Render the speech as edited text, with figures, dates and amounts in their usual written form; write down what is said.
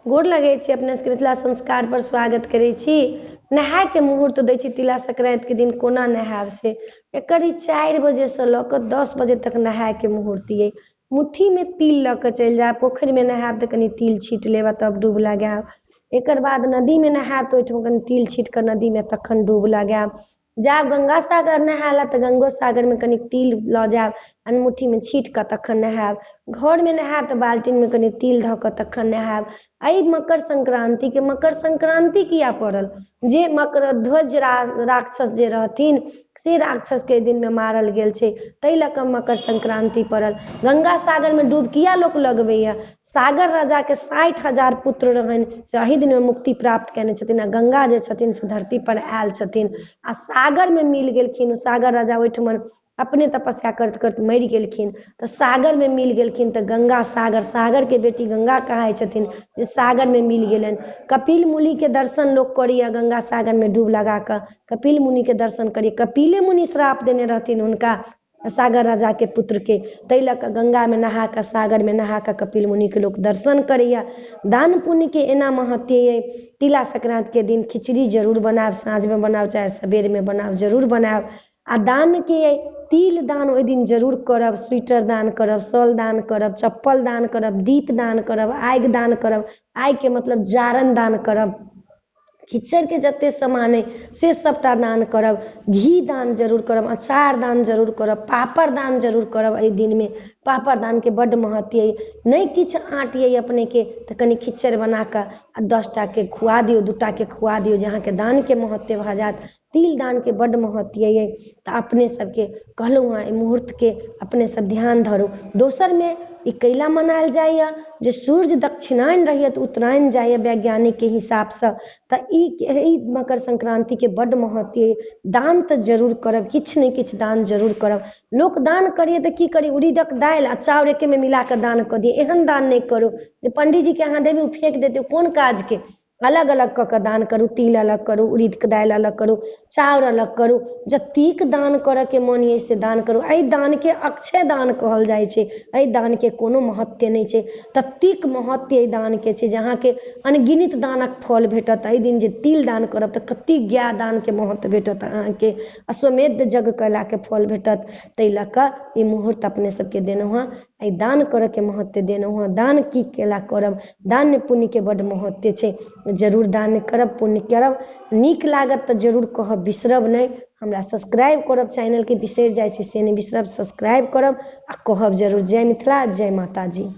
गोर लगै छी अपने सबके मिथिला संस्कार पर स्वागत करै छी। नहायके मुहूर्त दै छी तिला संक्रान्तिके दिन कोना नहायब से एकर ई 4 बजेसँ लऽ कऽ 10 बजे तक नहायके मुहूर्त अइ। मुट्ठीमे तिल लऽ कऽ चलि जायब, पोखरिमे नहायब तऽ कनि तिल छीट लेब आ तब डूब लगायब। एकर बाद नदीमे नहायब तऽ ओहिठाम कनि तिल छीट कऽ नदीमे तखन डूब लगायब। जायब गंगा सागर नहाय लए तऽ गंगो सागरमे कनि तिल लऽ जायब आ मुट्ठीमे छीट कऽ तखन नहायब। घरमे नहायब तऽ बाल्टीनमे कनि तिल धऽ कऽ तखन नहायब। एहि मकर संक्रान्तिके मकर संक्रान्ति किया पड़ल? जे मकरध्वज राक्षस जे रहथिन से राक्षसके एहि दिनमे मारल गेल छै, ताहि लऽ कऽ मकर संक्रान्ति पड़ल। गंगा सागरमे डूब किया लोक लगबैया? सागर राजाके 60,000 पुत्र रहनि, से एहि दिनमे मुक्ति प्राप्त कयने छथिन आ गंगा जे छथिन से धरती पर आयल छथिन आ सागरमे मिल गेलखिन। सागर राजा ओहिठमन अपने तपस्या करैत करैत मरि गेलखिन तऽ सागरमे मिल गेलखिन, तऽ गंगा सागर, सागरके बेटी गंगा कहाइ छथिन जे सागरमे मिल गेलनि। कपिल मुनिके दर्शन लोक करैया गंगा सागरमे डूब लगा कऽ कपिल मुनिके दर्शन करैया। कपिले मुनि श्राप देने रहथिन हुनका सागर राजाके पुत्रके, ताहि लऽ कऽ गंगामे नहा कऽ सागरमे नहा कऽ कपिल मुनिके लोक दर्शन करैया। दान पुण्यके एना महत्व अइ। तिला संक्रान्तिके दिन खिचड़ी जरूर बनायब, साँझमे बनाउ चाहे सबेरमे बनाउ, जरूर बनायब। आ दानके अइ तिल दान ओहि दिन जरूर करब, स्वेटर दान करब, शॉल दान करब, चप्पल दान करब, दीप दान करब, आगि दान करब, आगिके मतलब जारनि दान करब, खिचड़िके जते सामान अइ से सबटा दान करब, घी दान जरूर करब, अचार दान जरूर करब, पापड़ दान जरूर करब। एहि दिनमे पापड़ दानके बड्ड महत्व अइ। नहि किछु आँट अइ अपनेके तऽ कनि खिचड़ि बनाकऽ आ 10 टाके खुआ दियौ, 2 टाके खुआ दियौ, जे अहाँके दानके महत्व भऽ जायत। तिल दानके बड्ड महत्व अइ। तऽ अपने सबके कहलहुँ हँ एहि मुहूर्तके अपने सब ध्यान धरू। दोसरमे ई कैला मनायल जाइए जे सूर्य दक्षिणायन रहैए तऽ उत्तरायण जाइए वैज्ञानिकके हिसाबसँ, तऽ ई मकर संक्रान्तिके बड्ड महत्व अइ। दान तऽ जरूर करब, किछु ने किछु दान जरूर करब। लोक दान करैए तऽ की करी, उड़ीदक दालि आ चाउर एकेमे मिलाकऽ दान कऽ दियै। एहन दान नहि करू जे पंडीजीके अहाँ देबै ओ फेक देतै, कोन काजके। अलग अलग कऽ कऽ दान करू, तिल अलग करू, उड़ीदके दालि अलग करू, चाउर अलग करू, जतेक दान करऽके मन अइ से दान करू। एहि दानके अक्षय दान कहल जाइ छै। एहि दानके कोनो महत्व नहि छै, ततेक महत्व एहि दानके छै जे अहाँके अनगिनत दानक फल भेटत। एहि दिन जे तिल दान करब तऽ कतेक गाय दानके महत्व भेटत अहाँके, अश्वमेध यज्ञ कयलाके फल भेटत। ताहि लऽ कऽ ई मुहूर्त अपने सबके देलहुँ हँ, एहि दान करऽके महत्व देलहुँ हँ। दान की केला करब, दान पुण्यके बड्ड महत्व छै, जरूर दान करब, पुण्य करब। नीक लागत तऽ जरूर कहब, बिसरब नहि। हमरा सब्सक्राइब करब चैनलके, बिसरि जाइ छी से नहि बिसरब, सब्सक्राइब करब आ कहब जरूर। जय मिथिला, जय माताजी।